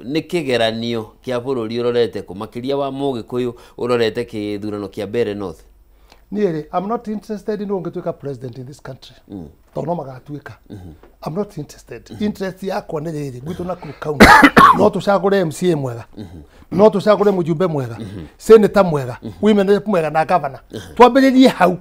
Nĩ kĩgeranio kĩa bũrũri ũrorete kũ, makĩria wa Mũgĩkũyũ ũrorete kĩthurano kĩa Mbeere North? Niĩ rĩ, I'm not interested in ũngĩtuĩka president in this country, tondũ no magatuĩka. I'm not interested. Interest yakwa nĩ rĩrĩ, gwitũ Nakuru County no tũcagũre MCA mwega, no tũcagũre mũjumbe mwega, senator mwega, women rep mwega na governor. Twambĩrĩrie hau,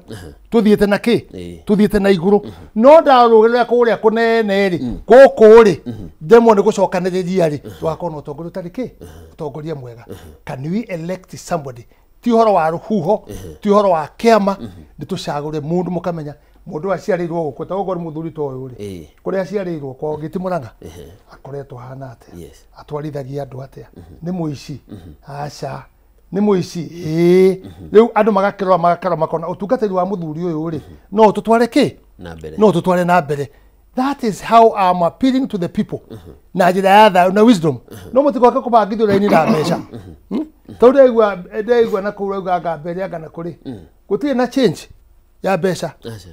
tũthiĩte na kĩ, tũthiĩte na igũrũ. No ndarũgĩrĩra kũrĩa kũnene rĩ, gũkũ rĩ, ndemwo nĩ gũcokanĩrĩria rĩ, tũgakorwo na ũtongoria ũtarĩ kĩ, ũtongoria mwega. Can we elect somebody? Ti ũhoro wa rũhuho, ti ũhoro wa kĩama, nĩ tũcagũre mũndũ mũkamenya mũndũ aciarĩirwo gũkũ, ta ũguo nĩ mũthuri ta ũyũ rĩ, kũrĩa aciarĩirwo kwao Gĩti Mũrang'a, akoretwo ahana atĩa, atwarithagia andũ atĩa, nĩ mũici? Aca. Nĩ mũici? Ĩĩ. Rĩu andũ magakĩrora, magakĩrora, makona ũtungatĩri wa mũthuri ũyũ rĩ, no ũtũtware kĩ, na mbere, no tũtware na mbere. That is how I'm appealing to the people na njĩra ya thayũ na wisdom. No mũtigoke kũbangithio raini na mbeca. Tondũ ndĩraigua na kũu rauga anga mbere anga na kũrĩ, gũtirĩ na change ya mbeca.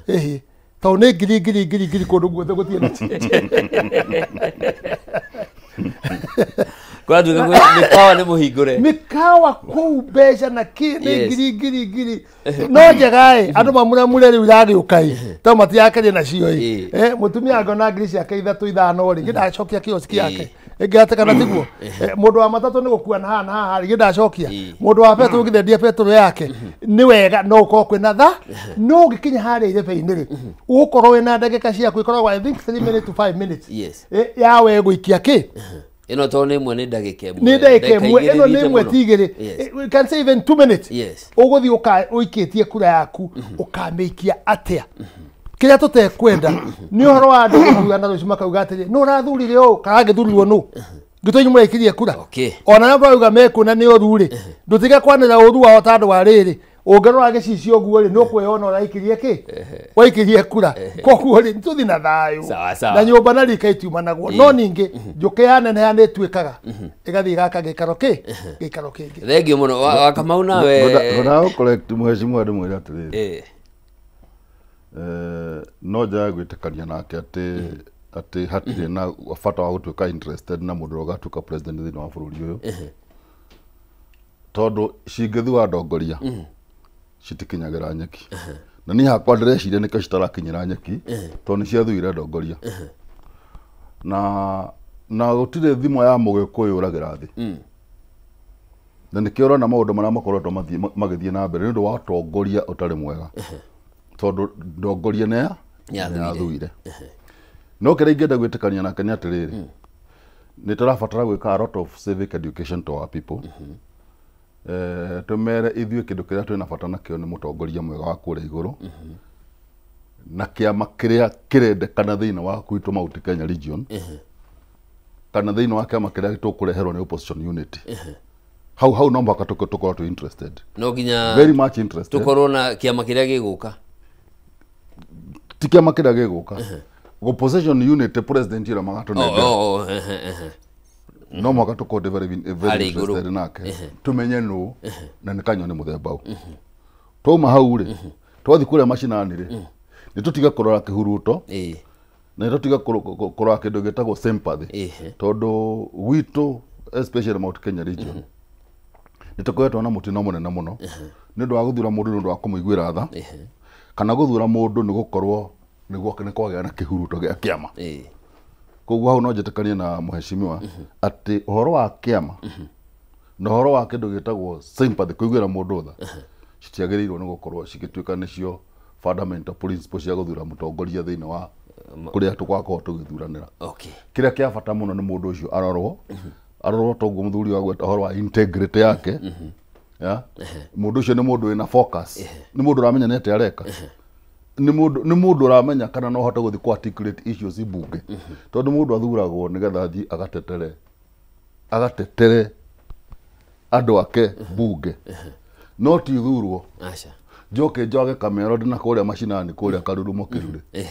Ĩhĩ, tondũ nĩ ngiri ngiri ngiri ngiri kũndũ guothe, gũtirĩ na change. Kũratuĩka mĩkawa nĩ mũhingũre. Mĩkawa kũu mbeca na kĩ nĩ ngiri ngiri ngiri. No njega ĩ, andũ mamuramure rĩu iragĩũka ĩ, tondũ matirakeria nacio ĩ. Mũtumia angĩona ngiri ciake 3 5 rĩ, gĩndacokia kioski yake. Ĩngĩhatĩkana tiguo. Mũndũ wa matatũ nĩ gũkua na haha na haha rĩ, gĩndacokia. Mũndũ wa betũrũ gĩthendia betũrũ yake. Nĩ wega no ũkorwo kwĩna tha, no ũngĩkinya harĩa irebe-inĩ rĩ, ũgũkorwo wĩna ndagĩka ciaku ikoragwo I think 3 minutes to 5 minutes. Ya we gũikia kĩ? Ĩno tondũ nĩ ĩmwe nĩ ndagĩka ĩmwe. Nĩ ndagĩka ĩmwe, Ndagĩka ĩno igĩrĩ nĩ ĩmwe mũno. ti igĩrĩ. We can say even 2 minutes. Ũgũthiĩ ũikĩtie kura yaku, ũkamĩikia atĩa? Kĩrĩa tũtekwenda nĩ ũhoro wa andũ gũthurana rũciũ makauga atĩrĩ, nũ ũrathurire ũũ? Kana angĩthurirwo nũ? Ngĩtũ inyuĩ mũraikirie kura. Ona arĩa marauga mekuona nĩ ũru rĩ, ndũtige kwanĩrĩra ũru wao ta andũ a rĩrĩ. Ũngĩrora gĩcicio ũguo rĩ, nĩ ũkwĩyona ũraikirie kĩ? Waikirie kura. Koguo rĩ, tũthiĩ na thayũ. Sawa, sawa. Na nyũmba na rika itiumanagwo. No ningĩ, njũkĩ ya neneha nĩ ĩtuĩkaga. Ĩgathiĩ ĩgaka gĩikaro kĩ? Gĩikaro kĩngĩ. Thengiũ mũno. Wa Kamau nawe. Ngwendaga gũ correct mheshimiwa ndĩmwĩre atĩrĩrĩ. No njage gwĩtĩkania nake atĩ hatirĩ na bata wa gũtuĩka interested na mũndũ ũrĩa ũgatuĩka president thĩinĩ wa bũrũri ũyũ. Tondũ cingĩthua ndongoria, citikinyagĩra nyeki. Na niĩ hakwa ndĩreciria nĩkĩo citarakinyĩra nyeki, tondũ nĩ ciathuire ndongoria. Na gũtirĩ thimũ ya Mũgĩkũyũ ũragĩra thĩ. Na nĩkĩo ũrona maũndũ marĩa makoretwo magĩthiĩ na mbere nĩ ũndũ wa ũtongoria ũtarĩ mwega. Tondũ ndongoria nĩ Nĩ yathuire. No kĩrĩa ingĩenda gwĩtĩkania nake nĩ atĩrĩrĩ, nĩ tũrabatara gwĩka a lot of civic education to our people. Tũmere ithuĩ kĩndũ kĩrĩa twĩna bata nakĩo nĩ mũtongoria mwega wa kũrĩa igũrũ. Na kĩama kĩrĩa kĩrendekana thĩinĩ wa gwitũ Mount Kenya region. Kana thĩinĩ wa kĩama kĩrĩa tũkũreherwo nĩ opposition unity. Hau hau no mũhaka tũkorwo twĩ interested. No nginya very much interested. Tũkorwo na kĩama kĩrĩa gĩgũka. Ti kĩama kĩrĩa gĩgũka. Opposition unity president ĩrĩa magatũnengera. No mũhaka tũkorwo very, very Harĩ igũrũ. interested nake. Tũmenye nũ na nĩ kanyua nĩ mũthemba ũ. Twauma hau rĩ, twathiĩ kũrĩa macinani rĩ, nĩ tũtige kũrora kĩhuruto, na nĩ tũtige kũrora kĩndũ gĩtagwo sympathy. Tondũ gwitũ, especially Mount Kenya region, nĩ tũkoretwo na mũtino mũnene mũno. Nĩ ũndũ wa gũthura mũndũ nĩ ũndũ wa kũmũiguĩra tha, kana gũthura mũndũ nĩ gũkorwo nĩ kwagĩa na kĩhuruto gĩa kĩama. Koguo hau no njĩtĩkanie na mheshimiwa atĩ ũhoro wa kĩama na ũhoro wa kĩndũ gĩtagwo sympathy, kũiguĩra mũndũ tha, citiagĩrĩirwo nĩ gũkorwo cigĩtuĩka nĩcio fundamental principle cia gũthura mũtongoria thĩinĩ wa kũrĩa tũgakorwo tũgĩthuranĩra. Kĩrĩa kĩa bata mũno nĩ mũndũ ũcio arorwo, arorwo toguo mũthuri wa gweta ũhoro wa integrity yake. Ya? Mũndũ ũcio nĩ mũndũ wĩna focus. Nĩ mũndũ ũramenya nĩ atĩa areka. Nĩ mũndũ ũramenya kana no ahote gũthiĩ kũ articulate issues mbunge. Tondũ mũndũ athuragwo nĩgetha athiĩ agatetere andũ ake mbunge. No ti thurwo. Njoke njoge kamero ndĩ na kũrĩa macinani kũrĩa Karurumo Kĩrurĩ.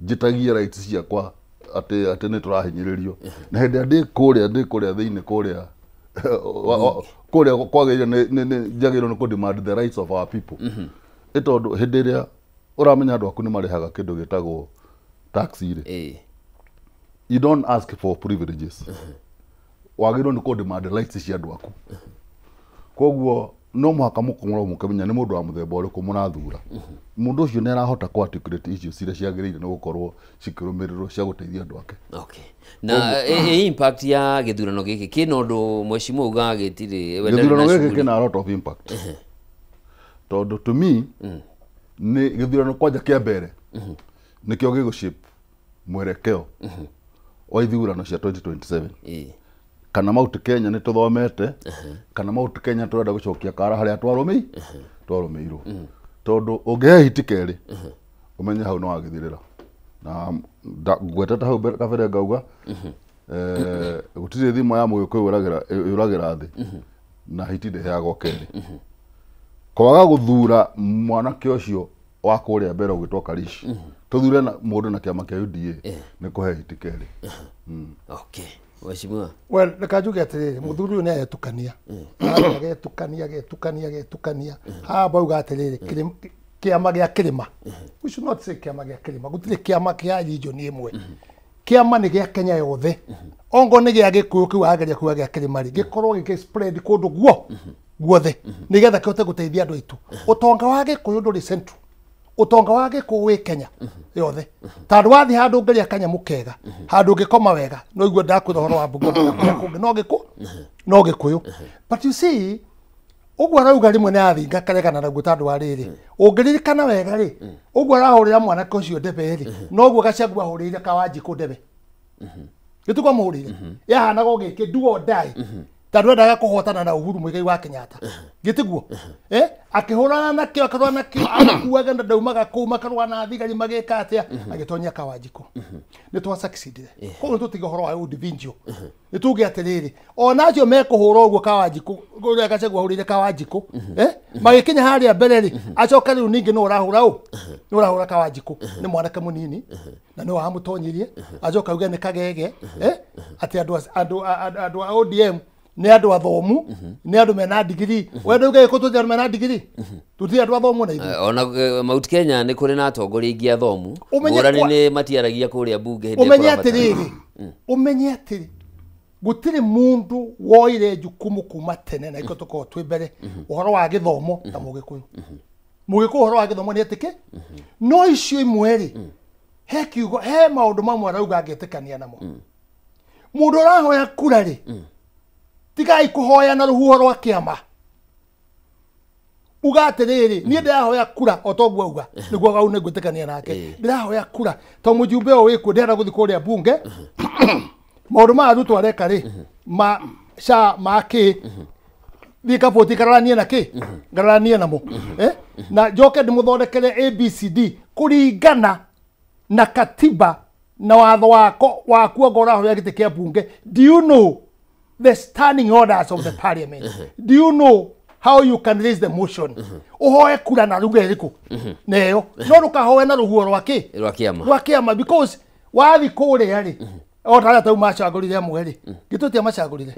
Njĩtagie rights ciakwa atĩ nĩ tũrahinyĩrĩrio. Na hĩndĩ ĩrĩa ndĩ kũrĩa thĩinĩ kũrĩa, kũrĩa kwagĩrĩire nĩ njagĩrĩirwo nĩ kũ demand the rights of our people. Nĩ tondũ hĩndĩ ĩrĩa ũramenya andũ aku nĩ marĩhaga kĩndũ gĩtagwo tax rĩ, you don't ask for privileges. Wagĩrĩirwo nĩ kũ demand rights cia andũ aku. Koguo no mũhaka mũkorwo mũkĩmenya nĩ mũndũ wa mũthemba ũrĩkũ mũrathura. Mũndũ ũcio nĩ arahota kũ articulate issues iria ciagĩrĩire nĩ gũkorwo cikĩrũmĩrĩrwo cia gũteithia andũ ake. Okay. Na impact ya gĩthurano gĩkĩ kĩna ũndũ mheshimiwa ugaga gĩtirĩ gĩthurano gĩkĩ kĩna a lot of impact. Tondũ to me nĩ gĩthurano kwanja kĩa mbere nĩkĩo gĩgũ shape mwerekeo wa ithurano cia 2027. Kana Mount Kenya nĩ tũthomete, kana Mount Kenya tũrenda gũcokia kara harĩa twarũmĩirwo. Tondũ ũngĩhe hiti kerĩ ũmenye hau no wagĩthirĩra. Na ngwetete hau kabere ngauga gũtirĩ thimo ya mũgĩkũyũ yũragĩra thĩ na hiti ndĩheagwo kerĩ. Kwaga gũthura mwanake ũcio wa kũrĩa mbere ũgĩtwo Karish, tũthure mũndũ na kĩama kĩa UDA nĩ kũhe hiti kerĩ. Okay. Mheshimiwa. Well, reka njuge atĩrĩrĩ, mũthuri ũyũ nĩ aretukania. Agetukania. Haha bauga atĩrĩrĩ, kĩama gĩa kĩrĩma. We should not say kĩama gĩa kĩrĩma. Gũtirĩ kĩama kĩa region ĩmwe. Kĩama nĩ gĩa Kenya yothe. Ongo nĩ gĩa Gĩkũyũ kĩu ageria kuga gĩa kĩrĩma rĩ, gĩkorwo gĩkĩ spread kũndũ guothe nĩgetha kĩhote gũteithia andũ aitũ. Ũtonga wa Gĩkũyũ ndũrĩ central. Ũtonga wa Gĩkũyũ wĩ Kenya yothe. Tondũ wathiĩ handũ ũngĩrĩa kanyamũ kega, handũ ũngĩkoma wega, no igue ndakwĩra ũhoro wa Bungoma na kũrĩa kũngĩ, no Gĩkũyũ. But you see, ũguo arauga rĩmwe nĩ athinga karegana naguo tondũ wa rĩrĩ, ũngĩririkana wega rĩ, ũguo arahũrĩra mwanake ũcio ndebe rĩ, noguo Gachagua ahũrĩire Kawanjikũ ndebe. Gĩtugwa mũhũrĩire. Yahanaga o gĩkĩ, do or die. Tondũ endaga kũhotana na Uhuru Muigai wa Kenyatta. Gĩtiguo? Akĩhũrana nakĩo, akĩrũa nakĩo, agĩkuaga na ndaumaga kũu, makarũa na thigari magĩka atĩa, agĩtonyia Kawanjikũ. Nĩ twa succeedire. Koguo tũtige ũhoro wa individual. Nĩ tuge atĩrĩrĩ, ona acio mekũhũra ũguo Kawanjikũ, ũrĩa Gachagua ahũrĩire Kawanjikũ, magĩkinya harĩa mbere rĩ, acoka rĩu ningĩ nĩ ũrahũra ũ? Nĩ ũrahũra Kawanjikũ. Nĩ mwanake mũnini, na nĩ wamũtonyirie, acoka auge nĩ kagege, atĩ andũ a ODM nĩ andũ athomu, nĩ andũ mena digiri. We ndauga gĩkũ tũtirĩ andũ mena digiri? Tũtirĩ andũ athomu na ithuĩ. Ona Mount Kenya nĩ kũrĩ na atongoria aingĩ athomu. Ngũrani nĩ matiaragia kũrĩa bunge hĩndĩ ĩrĩa kũrabatara. Ũmenye atĩrĩrĩ, gũtirĩ mũndũ woire jukumu kuma tene na ikũ tũkorwo twĩ mbere ũhoro wa gĩthomo ta Mũgĩkũyũ. Mũgĩkũyũ ũhoro wa gĩthomo nĩ etĩke, no icio imwe rĩ, he kiugo, he maũndũ mamwe arauga angĩtĩkania namo. Mũndũ ũrahoya kura rĩ, tigai kũhoya na rũhuho rwa kĩama. Uga atĩrĩrĩ, niĩ ndĩrahoya kura o toguo auga, nĩguo gau nĩ ngwĩtĩkania nake. Ndĩrahoya kura to mũjumbe ũyũ wĩkuo ndĩrenda gũthiĩ kũrĩa bunge. Maũndũ maya Ruto areka rĩ, ma SHA ma kĩ, thiĩ kabũti ngararanie na kĩ, ngararanie namo. Na njoke ndĩmũthondekere ABCD kũringana na katiba na watho waku anga ũrahoya gĩtĩ kĩa bunge. Do you know the standing orders of the parliament? Do you know how you can raise the motion? Uhoe kura na ruga ĩrĩkũ? Neyo. No ndũkahoe na rũhuho rwa kĩ? Rwa kĩama. Rwa kĩama, because wathi kũrĩa rĩ, o ta arĩa tau macagũrire amwe rĩ, gĩtũ tia macagũrire.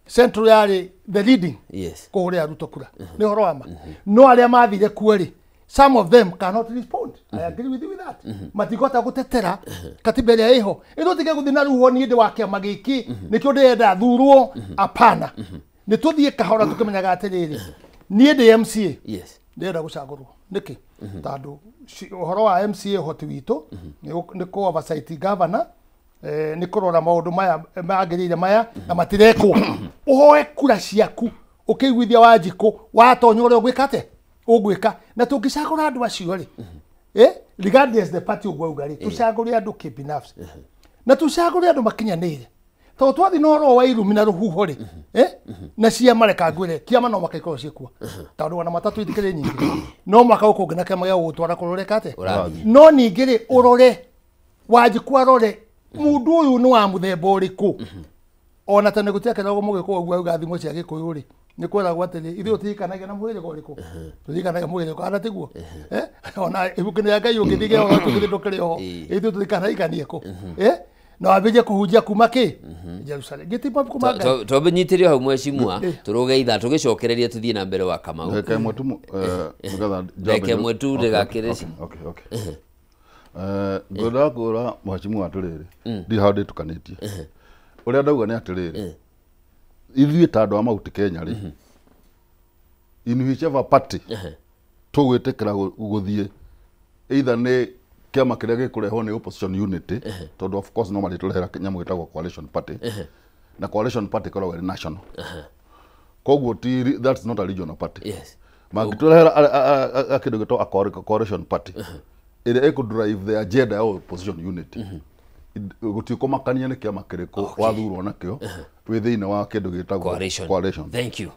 Central yarĩ the leading. Yes. Kũhũrĩra Ruto kura. Nĩ ũhoro wa ma. No arĩa mathire kuo rĩ, some of them cannot respond. I agree with you with that. Matigota gũtetera katiba ĩrĩa ĩho. Ĩno tige gũthiĩ na rũhuho niĩ ndĩ wa kĩama gĩkĩ, nĩkĩo ndĩrenda thurwo. Apana. Nĩ tũthiĩ kahora tũkĩmenyaga atĩrĩrĩ, niĩ ndĩ MCA. Yes. Ndĩrenda gũcagũrwo. Nĩkĩ? Tondũ ũhoro wa MCA ũhoti witũ nĩ kũ oversight governor, nĩ kũrora maũndũ maya magĩrĩire maya na matirekwo. Ũhoe kura ciaku ũkĩiguithia Wanjikũ watonya ũrĩa ũgwĩka atĩa? Ũgwĩka. Na tũngĩcagũra andũ acio rĩ, regardless the party ũguo auga rĩ, tũcagũre andũ kĩbinafsi. Na tũcagũre andũ makinyanĩire. Tondũ twathiĩ na ũhoro wa irumi na rũhuho rĩ, na ciama reka ngwĩre, kĩama no mũhaka ikorwo ciĩkuo. Tondũ ona matatũ itikĩrĩ nyingĩ. No mũhaka ũkũngĩ na kĩama gĩa gũgũtwara kũrĩa ũreka atĩa? No ningĩ rĩ, ũrore, Wanjikũ arore, mũndũ ũyũ nĩ wa mũthemba ũrĩkũ? Ona tene gũtiakeragwo Mũgĩkũyũ ũguo auga thimo cia Gĩkũyũ rĩ, nĩ kweragwo atĩrĩ, ithuĩ tũtirikanagia na mũhĩrĩga ũrĩkũ? Tũtirikanagia mũhĩrĩga, kana tiguo? Ona ibuku-inĩ rĩa Ngai ũngĩthiĩ ũhoro tũgĩthiĩ ndũkĩrĩ oho. Ithuĩ tũtirikanaikanie kũ? Na wambĩrĩrie kũhunjia kuma kĩ? Jerusalem. Gĩti mabuku ma Ngai. Twambe nyitĩrĩrio hau mheshimiwa, tũrũge ithaa tũgĩcokereria tũthiĩ na mbere wa Kamau. Ndagĩka ĩmwe tu, nĩgetha Ndagĩka ĩmwe tu ndĩgakĩrĩ. Okay. Ngwendaga kwĩra mheshimiwa atĩrĩrĩ, ndirĩ handũ ndĩtukanĩtie. Ũrĩa ndauga nĩ atĩrĩrĩ, ithuĩ ta andũ a Mount Kenya rĩ, in whichever party tũgwĩtĩkĩra gũthiĩ, either nĩ kĩama kĩrĩa gĩkũrehwo nĩ opposition unity, tondũ of course no marĩtũrehera nyamũ ĩtagwo coalition party, na coalition party ĩkoragwo ĩrĩ national, koguo ti that's not a regional party. Yes. Mangĩtũrehera kĩndũ gĩtagwo a coalition party ĩrĩa ĩkũ drive the agenda ya opposition unity, gũtikũmakania nĩ kĩama kĩrĩkũ wathurwo nakĩo wĩ thĩinĩ wa kĩndũ gĩtagwo coalition. Thank you.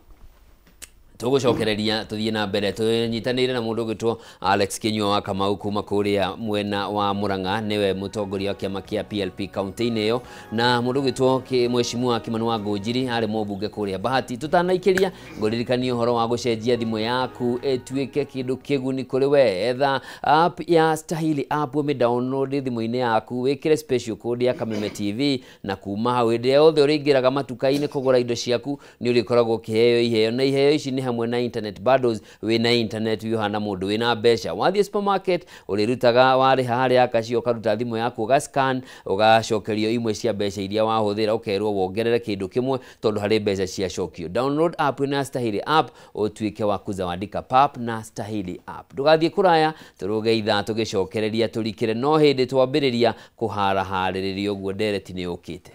Tũgũcokereria tũthiĩ na mbere tũnyitanĩire na mũndũ ũgwĩtwo Alex Kinyua wa Kamau kuma kũrĩa mwena wa Murang'a, nĩwe mũtongoria wa kĩama kĩa PLP kaunti-inĩ ĩyo, na mũndũ ũgwĩtwo Mheshimiwa Kimani wa Ngũnjiri arĩ mũmbunge kũrĩa Bahati. Tũtanaikĩria ngũririkanie ũhoro wa gũcenjia thimũ yaku ĩtuĩke kĩndũ kĩguni kũrĩ we. Etha app ya Stahili app, ũmĩ download thimũ-inĩ yaku, wĩkĩre special code ya Kameme TV, na kuma hau hĩndĩ yothe ũrĩingĩraga matuka-inĩ kũgũra indo ciaku nĩ ũrĩkoragwo ũkĩheo iheo, na iheo ici nĩ hamwe na internet bundles. Wĩna internet wĩhana mũndũ wĩna mbeca. Wathiĩ supermarket ũrĩrutaga warĩha harĩa kacio, ũkaruta thimũ yaku ũgascan, ũgacokerio imwe cia mbeca iria wahũthĩra, ũkerwo wongerere kĩndũ kĩmwe tondũ harĩ mbeca ciacokio. Download app na Stahili app ũtuĩke wa kuzawadika pap na Stahili app. Ndũgathiĩ kũraya, tũrũge ithaa tũgĩcokereria tũrikĩre, no hĩndĩ twambĩrĩria kũharaharĩrĩria ũguo ndereti nĩ yũkĩte.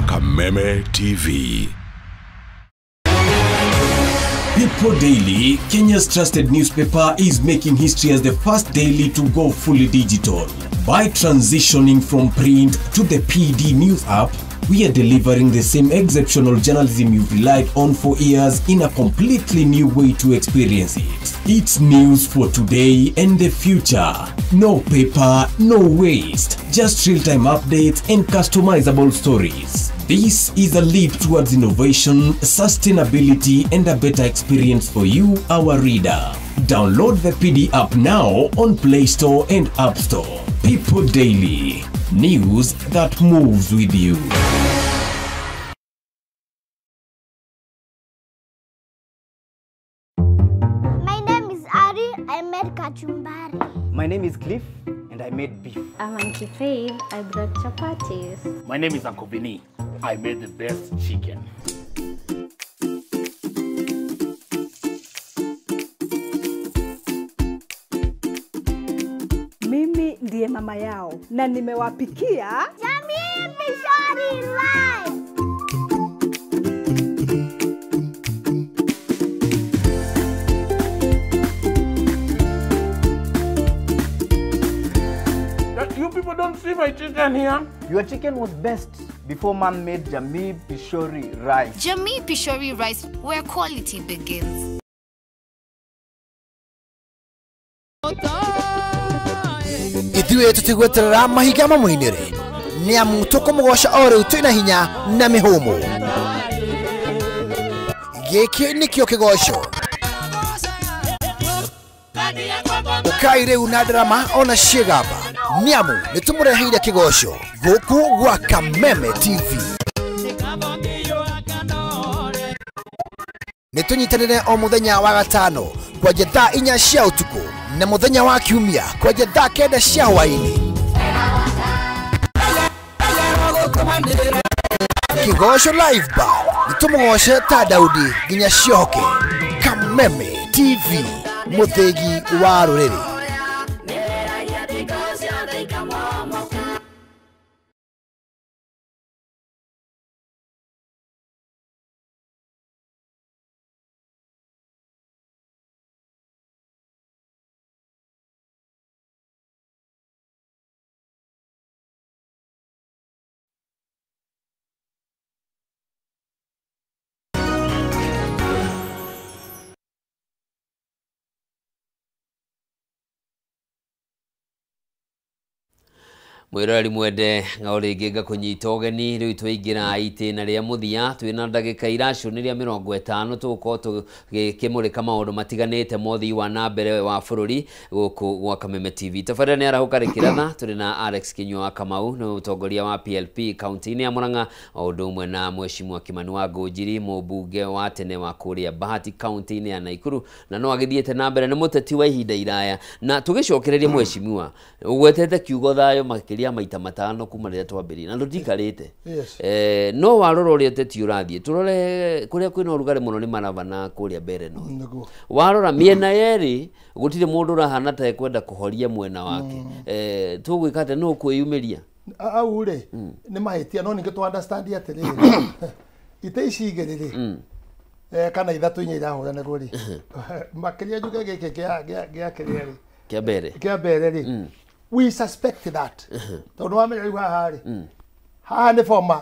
Kameme TV. People Daily, Kenya's trusted newspaper, is making history as the first daily to go fully digital. By transitioning from print to the PD News app, we are delivering the same exceptional journalism you've relied on for years in a completely new way to experience it. It's news for today and the future. No paper, no waste. Just real-time updates and customizable stories. This is a leap towards innovation, sustainability, and a better experience for you, our reader. Download the PD app now on Play Store and App Store. People Daily. News that moves with you. My name is Ari. I made kachumbari. My name is Cliff, and I made beef. I'm Auntie Faith. I brought chapatis. My name is Uncle Vinny. I made the best chicken. Mimi ndiye mama yao na nimewapikia Jamii Pishori Rice. You people don't see my chicken here. Your chicken was best before man made Jamii Pishori Rice. Jamii Pishori Rice, where quality begins. Ithuĩ tũtigweterera mahiga mamũinĩre nĩ amu tũkũmũgoca o rĩu twĩna hinya na mĩhũmũ. Gĩkĩ nĩkĩo kĩgoco. Ũkai rĩu na ndarama ona ciĩgamba nĩ amu nĩ tũmũreheire kĩgoco gũkũ gwa Kameme TV. Nĩ tũnyitanĩre o mũthenya wa gatano kwanja thaa 4 cia ũtukũ na mũthenya wa kiumia kwanja thaa 9 cia hwaĩ-inĩ. Kĩgoco Live Bar nĩ tũmũgoce ta Daudi nginya ciohoke. Kameme TV, mũthĩgi wa rũrĩrĩ. Mwiroreri mwende ngao ringi ngakunyita ũgeni rĩu twaingĩra itĩna rĩa mũthia twĩna ndagĩka iracũnĩria 50 tũgũkorwo tũgĩkĩmũrĩka maũndũ matiganĩte mothii wa na mbere wa bũrũri gũkũ gwa Kameme TV. Tabarĩra nĩ arahũka rĩkĩratha tũrĩ na Alex Kinyua wa Kamau nĩ mũtongoria wa PLP kaunti-inĩ ya Murang'a o ũndũ ũmwe na Mheshimiwa Kimani wa Ngũnjiri mũmbunge wa tene wa kũrĩa Bahati kaunti-inĩ ya Nakuru na no agĩthiĩte na mbere nĩ mũteti wa ihinda iraya na tũgĩcokereria mheshimiwa ũgwetete kiugo thayũ makĩria maita matano kuma rĩrĩa twambĩrĩirie na tũtikarĩte. Yes. No warora ũrĩa ũteti ũrathiĩ tũrore kũrĩa kwĩna ũrugarĩ mũno nĩ Maraba na kũrĩa Mbere North. Warora mĩena yerĩ gũtirĩ mũndũ ũrahana ta ekwenda kũhoria mwena wake. Tũgwĩka atĩa nũ kwĩyumĩria au rĩ nĩ mahĩtia no ningĩ tũ understand atĩrĩrĩ ite ici igĩrĩ rĩ kana ithatũ inya irahũranĩrwo rĩ makĩria njuge gĩkĩ gĩa kĩrĩa rĩ kĩa mbere rĩ we suspect that tondu wamenya riu haha ri haha ni former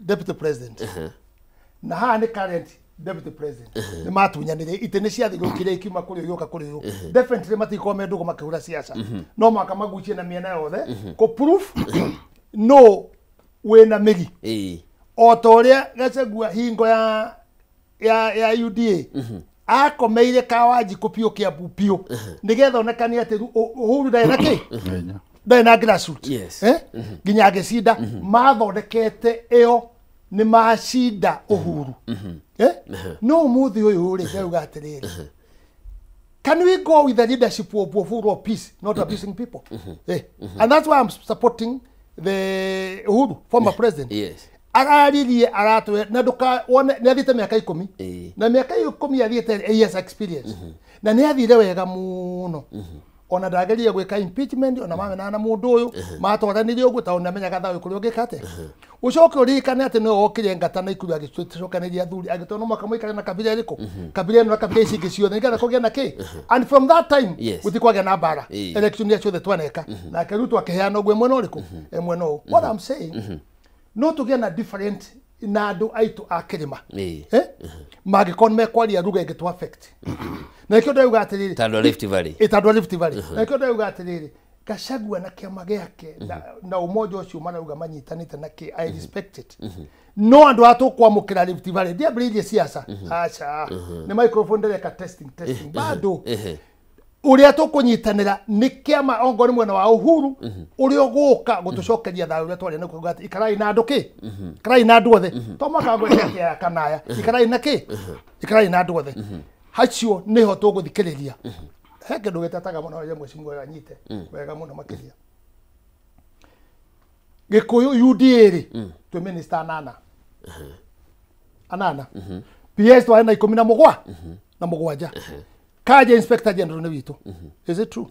deputy president na haha ni current deputy president ni matunyanire ite ni ciathirukire ikiuma kuri uyu kuri uyu definitely matikorwo me ndugu makihura siasa no mwaka magucie na miena yothe ko proof no wina migi o ta uria Gachagua hingo ya UDA akomeire Kawanjikũ piũ Kiambu piũ nigetha onekanie atĩ Uhuru ndarĩ na kĩ ndarĩ na grassroots nginya agĩcinda mathondekete ĩyo nĩ macinda Uhuru no ũmũthĩ ũyũ rĩ ndauga atĩrĩrĩ can we go with the leadership of Uhuru of peace not abusing people and that's why I'm supporting the Uhuru former president. Yes. Araririe aratwe na nduka wone ni athiite miaka 10 na miaka 10 athiite years experience na ni athire wega muno ona ndagerie gwika impeachment ona mamena na mundu uyu matwaranirie uguo ta ona menyaga thayo kuri ungika atia ucoke uririkane ati niwe wokire ngata na Ikuru agicokaniria athuri agitona no mwaka muikare na kabira iriku kabira ino na kabira ici ingĩ ciothe nigetha kũgĩe na kĩ and from that time gũtikwagĩa na mbara election iria ciothe twaneka nake Ruto akĩheana ũguo mwena ũrĩkũ mwena ũũ what I'm saying no tũgĩe na different na andũ aitũ a kĩrĩma mangĩkorwo nĩmekwaria ruga ĩngĩ tũ affect na nĩkĩo ndĩrauga atĩrĩrĩ ta andũ a Rift Valley ta andũ a Rift Valley na nĩkĩo ndĩrauga atĩrĩrĩ Gachagua na kĩama gĩake na umoja ũcio marauga manyitanĩte na kĩ I respect it no andũ aya tũkwamũkĩra Rift Valley ndiambĩrĩirie siasa aca nĩ microphone ndĩreka testing bado uria tukunyitanira ni kiama ongo ni mwena wa Uhuru uria uguka gutucokeria thayo uria twari nakuo ati ikarai na andu ki ikarai na andu othe to mwaka ngwetia kanaya ikarai na ki ikarai na andu othe hacio niho tuguthikiriria he kindu gitataga muno ya mheshimiwa anyite wega muno makiria Gikuyu UDA ri twi minister anana PS twari na 17 na mugwanja Kaja Inspector General nĩ witũ. Is it true?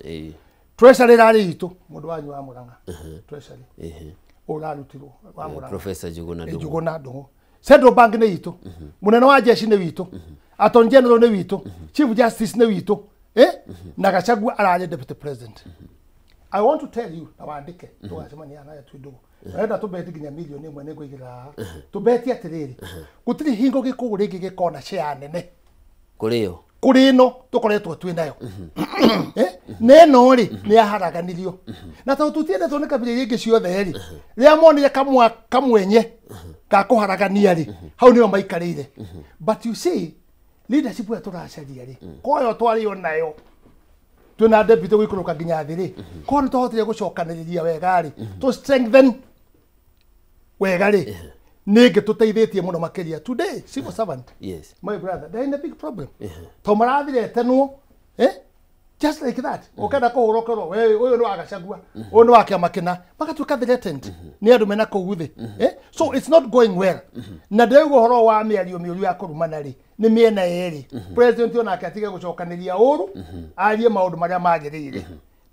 Treasury rari itũ mũndũ wanyu wa Murang'a. Treasury. Ũrarutirwo wa Murang'a. Professor Njuguna Ndung'u. Njuguna Ndung'u. Central Bank nĩ itũ. Mũnene wa jeshi nĩ witũ. Attorney General nĩ witũ. Chief Justice nĩ witũ. Na Gachagua ararĩ Deputy President. I want to tell you na wandĩke tũgacemania naye twĩ ndũgũ. Arenda tũbeti nginya milioni ĩmwe nĩngũigĩrĩra haha. Tũbeti atĩrĩrĩ. Gũtirĩ hingo gĩkũgũ rĩngĩ gĩkona share nene. Kũrĩ yo. Kuri ino tukoretwo twi nayo na ĩno rĩ nĩ yaharaganirio na tondũ tũtiendetwo nĩ kabira iria ingĩ ciothe rĩ rĩrĩa monire kamwenye ga kũharagania rĩ hau nĩho maikarĩire but you see leadership ĩrĩa tũracaria rĩ koyo twarĩ nayo twĩna deputy gũikũrũka nginya thĩ rĩ korwo nĩ twahotire gũcokanĩrĩria wega rĩ tũ strengthen wega rĩ nĩngĩ tũteithĩtie mũno makĩria today civil servant yes my brother they're in a big problem to marathire tenwo just like that ukenda kũhũrwo kũrwo we ũyũ nĩ wa Gachagua ũyũ nĩ wa kĩama kĩna magatuĩka threatened nĩ andũ mena kũu thĩ so it's not going well na ndĩraigua ũhoro wa mĩario mĩũru ya kũrumana rĩ nĩ mĩena yerĩ president onake atige gũcokanĩria ũru arie maũndũ marĩa magĩrĩire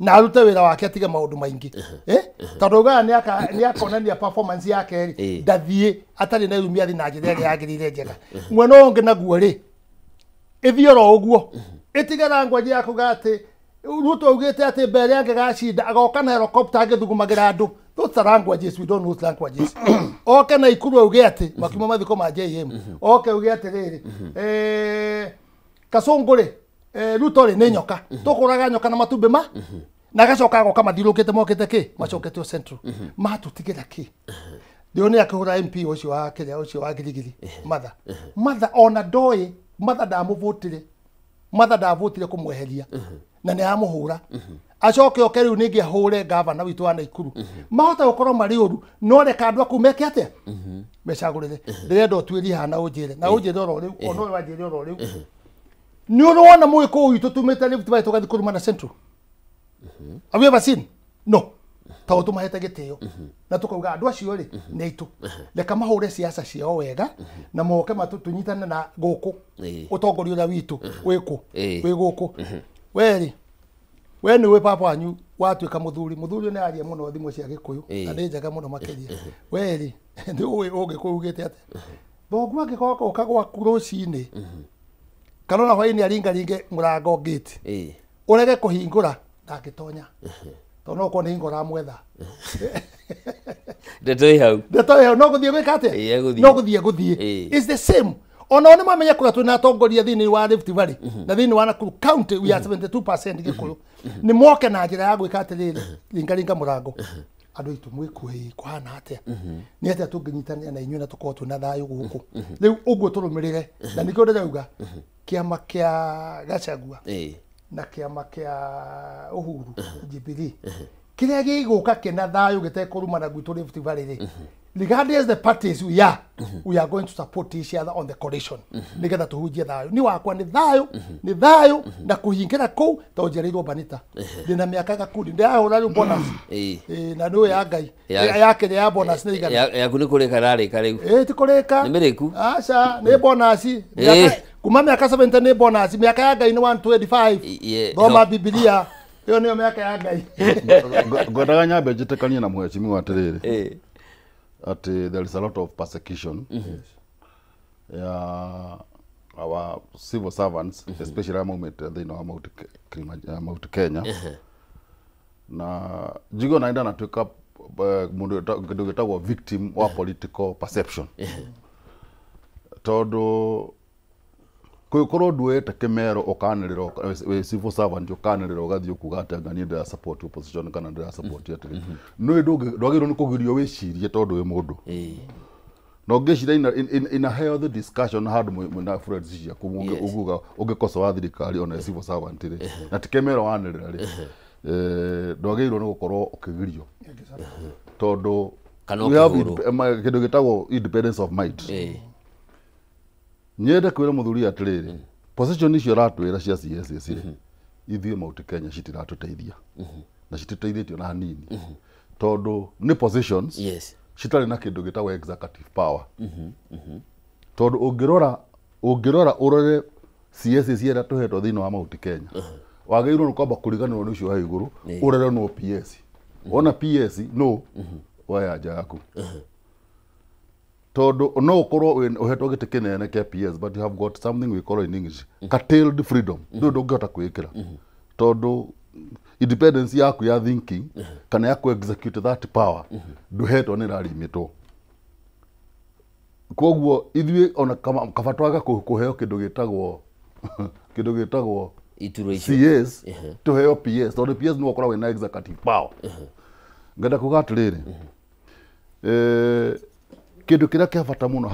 na arute wĩra wake atige maũndũ maingĩ tondũ ugaga nĩ akonania performance yake rĩ ndathiĩ atarĩ na irumia thi na njĩra ĩrĩa yagĩrĩire njega mwena ũyũ ũngĩ naguo rĩ ĩthiĩ oro ũguo ĩtige language ya kuga atĩ Ruto augĩte atĩ mbere angĩgacinda agoka na helicopter agĩthugumagĩra andũ those are languages we don't know those languages oke na Ikuru auge atĩ makiuma mathiko ma JM oke auge atĩrĩrĩ Kasongo rĩ Ruto rĩ nĩ nyoka tũkũraga nyoka na matumbĩ ma Na gacoka agoka mathiũrũrũkĩte mokĩte kĩ macokete o central matũtigĩra kĩ. Ndĩrona akĩhũra MP ũcio wa kĩrĩa ũcio wa Girigiri Matha Matha ona ndoĩ Matha ndamũvũtire Matha ndavũtire kũmweheria na nĩ amũhũra acoke oke rĩu ningĩ ahũre gavana witũ wa Naikuru. Mahota gũkorwo marĩ ũru no reka andũ aku meke atĩa mecagũrĩre. Ndĩrenda ũtuĩrie haha na ũnjĩre na ũnjĩre oro rĩu ona ũyũ wanjĩre oro rĩu nĩ ũrona mũgĩkũyũ witũ tumĩte Rift Valley tũgathiĩ kũrumana Central. Have you ever seen? No. Tondũ tũmahete gĩtĩo na tũkauga andũ acio rĩ nĩ aitũ reka mahũre siasa ciao wega na moke tũnyitane na gũkũ ũtongoria ũrĩa witũ wĩkũ wĩ gũkũ. We rĩ we nĩ wĩ papa wanyu watuĩka mũthuri mũthuri nĩ aria mũno thimũ cia Gĩkũyũ na nĩ njega mũno makĩria. We rĩ nĩ ũĩ ũgĩkũyũ ugĩte atĩa thoguo angĩkorwo agoka gwaku rũcinĩ kana ona hwaĩ-inĩ aringaringe mũrango gate ũrege kũhingũra ndangĩtonya tondũ no ũkorwo nĩ hingo ũramwetha. Ndeto ĩ hau ndeto ĩ hau no gũthiĩ gwĩka atĩa no gũthiĩ gũthiĩ. It's the same. Ona o nĩ mamenya kũrĩa twĩna atongoria thĩinĩ wa Rift Valley na thĩinĩ wa Nakuru County we are 72% Gĩkũyũ nĩ moke na njĩra ya gwĩka atĩrĩrĩ ringaringa mũrango andũ aitũ mwĩkuĩ kũhana atĩa nĩ atĩa tũngĩnyitanĩra na inyuĩ na tũkorwo twĩna thayũ gũkũ rĩu ũguo tũrũmĩrĩre. Na nĩkĩo ndĩrauga kĩama kĩa Gachagua na kĩama kĩa Uhuru Jubilee kĩrĩa gĩgũka kĩna thayũ gĩtekũrumana gwitũ Rift Valley rĩ regardless the parties we are going to support each other on the coalition nĩgetha tũhunjie thayũ. Ni wakwa nĩ thayũ nĩ thayũ na kũhingĩra kũu tondũ njereirwo Banita ndĩna mĩaka gakundi ndĩrahũra rĩu bonus na nĩ ũyũ ya Ngai ya kĩrĩa ya bonus nĩ igana yaku nĩ kũrĩka rarĩka rĩu ti kũrĩka nĩ mĩrĩku aca nĩ bonus kuma mĩaka 70 nĩ bonus mĩaka ya Ngai nĩ 125 thoma Bibilia ĩyo nĩyo mĩaka ya Ngai. Ngwendaga nyambe njĩtĩkanie na mheshimiwa atĩrĩrĩ atĩ there is a lot of persecution ya our civil servants especially arĩa maumĩte thĩinĩ wa Mount Kenya na njigo na ndanatuĩka mũndũ kĩndũ gĩtagwo victim wa political perception tondũ kwĩkorwo nduĩte kĩmero ũkanĩrĩra wĩ civil servant ũkanĩrĩra ũgathiĩ ũkuga atĩ anga niĩ ndĩra support opposition kana ndĩra support atĩrĩ nĩ ndwagĩrĩirwo nĩ kũgirio wĩcirie tondũ wĩ mũndũ na ũngĩciria in a healthy discussion handũ mwĩna friends ciaku ũguga ũngĩkosoa thirikari ona civil servant rĩ na ti kĩmero wanĩrĩra rĩ ndwagĩrĩirwo nĩ gũkorwo ũkĩgirio tondũ kĩndũ gĩtagwo independence of mind. Nyende kwĩra mũthuri atĩrĩrĩ position icio ũratwĩra cia CSS rĩ ithuĩ Mount Kenya citiratũteithia na cititeithĩtio na hanini tondũ nĩ positions citarĩ na kĩndũ gĩtagwo executive power tondũ ũngĩrora ũrore CSS ĩrĩa tũhetwo thĩinĩ wa Mount Kenya wagĩrĩirwo nĩ kwamba kũriganĩrwo nĩ ũcio wa igũrũ ũrere no PS wona PS no waya nja yaku tondũ no ũkorwo ũhetwo gĩtĩ kĩnene kĩa PS but you have got something we call in English curtailed freedom ndũ ndũngĩhota kwĩĩkĩra tondũ independence yaku ya thinking kana ya ku-execute that power ndũhetwo nĩ ĩrarimitwo. Koguo ithuĩ ona kaba twaga kũheo kĩndũ gĩtagwo iturwa icio CS tũheo PS tondũ PS nĩwe ũkoragwo wĩna executive power. Ngenda kuga atĩrĩrĩ kĩndũ kĩrĩa kĩa bata mũno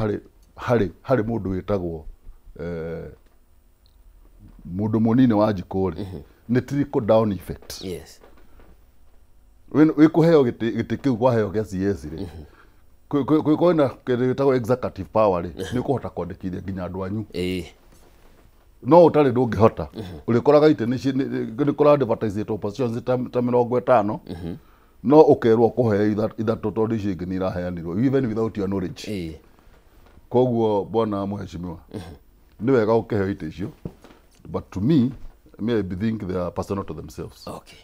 harĩ mũndũ wĩtagwo mũndũ mũnini wa njikũ rĩ nĩ trickle down effect. Yes. Wĩ kũheo gĩtĩ kĩu kwaheo gĩa CS rĩ kwĩna kĩndũ gĩtagwo executive power rĩ nĩ ũkũhota kwandĩkithia nginya andũ anyu. No ũtarĩ ndũngĩhota ũrĩkoraga itĩ nĩ kũra advertise oppositions ta 50 no ũkerwo kũheo ithatũ tondũ icio ingĩ nĩ iraheanirwo even without your knowledge. Koguo bwana mheshimiwa nĩ wega ũkĩheo itĩ icio but to me I think they are personal to themselves. Okay.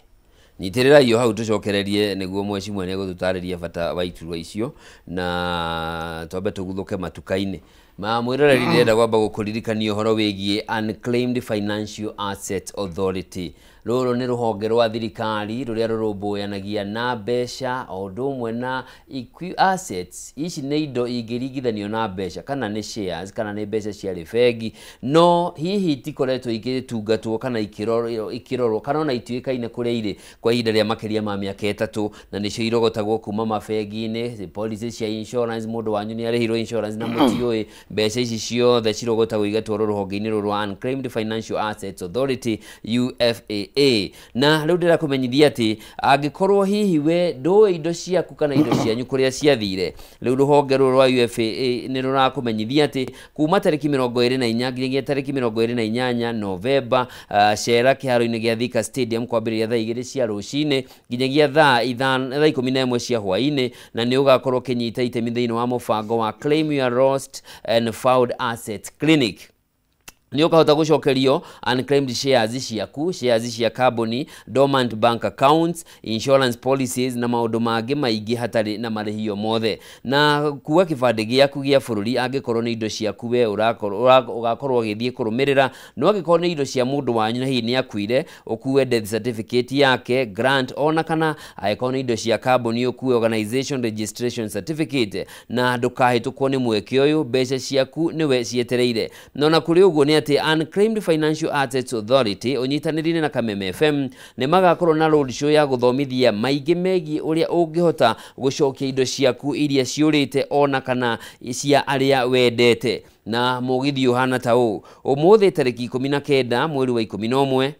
Nyitĩrĩra iyo hau tũcokererie nĩguo mheshimiwa nĩ egũtũtarĩria bata wa iturwa icio na twambe tũguthũke matuka-inĩ. Ma mwĩroreri ndĩrenda kwamba gũkũririkania ũhoro wĩgiĩ Unclaimed Financial Assets Authority. Rũrũ nĩ rũhonge rwa thirikari rũrĩa rũrũmbũyanagia na mbeca o ũndũ ũmwe na assets. Ici nĩ indo ingĩringithanio na mbeca kana nĩ shares kana nĩ mbeca ciarĩ bengi, no hihi itikoretwo igĩtungatwo kana ikĩrorwo kana ona ituĩkaine kũrĩa irĩ kwa ihinda rĩa makĩria ma mĩaka 3, na nĩcio irogotagwo kuma mabengi-inĩ, policy cia insurance, mũndũ wanyu nĩ arĩhirwo insurance na mũtiũĩ. Mbeca ici ciothe cirogotagwo igatwarwo rũhonge-inĩ rũrũ rwa Unclaimed Financial Assets Authority UFAA. Na rĩu ndĩrakũmenyithia atĩ angĩkorwo hihi we ndũĩ indo ciaku kana indo cianyu kũrĩa ciathire, rĩu rũhonge rũrũ rwa UFAA nĩ rũrakũmenyithia atĩ kuma tarĩki 24 nginyagia tarĩki 28 Novemba, cera kĩharo-inĩ gĩa Thika Stadium kwambĩrĩria thaa 2 cia rũcinĩ nginyagia thaa 11 cia hwaĩ-inĩ, na nĩ ũgakorwo ũkĩnyita itemi thĩinĩ wa mũbango wa Claim Your Lost and Found Asset Clinic. Nĩ ũkahota gũcokerio unclaimed shares ciaku, shares cia kambuni, dormant bank accounts, insurance policies na maũndũ mangĩ maingĩ hatarĩ na marĩhio mothe. Na kuua kĩbandĩ gĩaku gĩa bũrũri angĩkorwo nĩ indo ciaku we ũgakorwo ũgĩthiĩ kũrũmĩrĩra, no angĩkorwo nĩ indo cia mũndũ wanyu na hihi nĩ akuire, ũkue death certificate yake, grant, ona kana angĩkorwo nĩ indo cia kambuni ũkue organization registration certificate. Na ndũkahĩtũkwo nĩ mweke ũyũ, mbeca ciaku nĩwe cietereire. No na kũrĩ ũguo nĩ atĩ Unclaimed Financial Assets Authority ũnyitanĩrire na Kameme FM nĩ magakorwo na road show ya gũthomithia maingĩ megiĩ ũrĩa ũngĩhota gũcokia indo ciaku iria ciũrĩte ona kana cia arĩa wendete. Na mũgithi ũhana ta ũũ: ũmũthĩ tarĩki 19 mweri wa 11,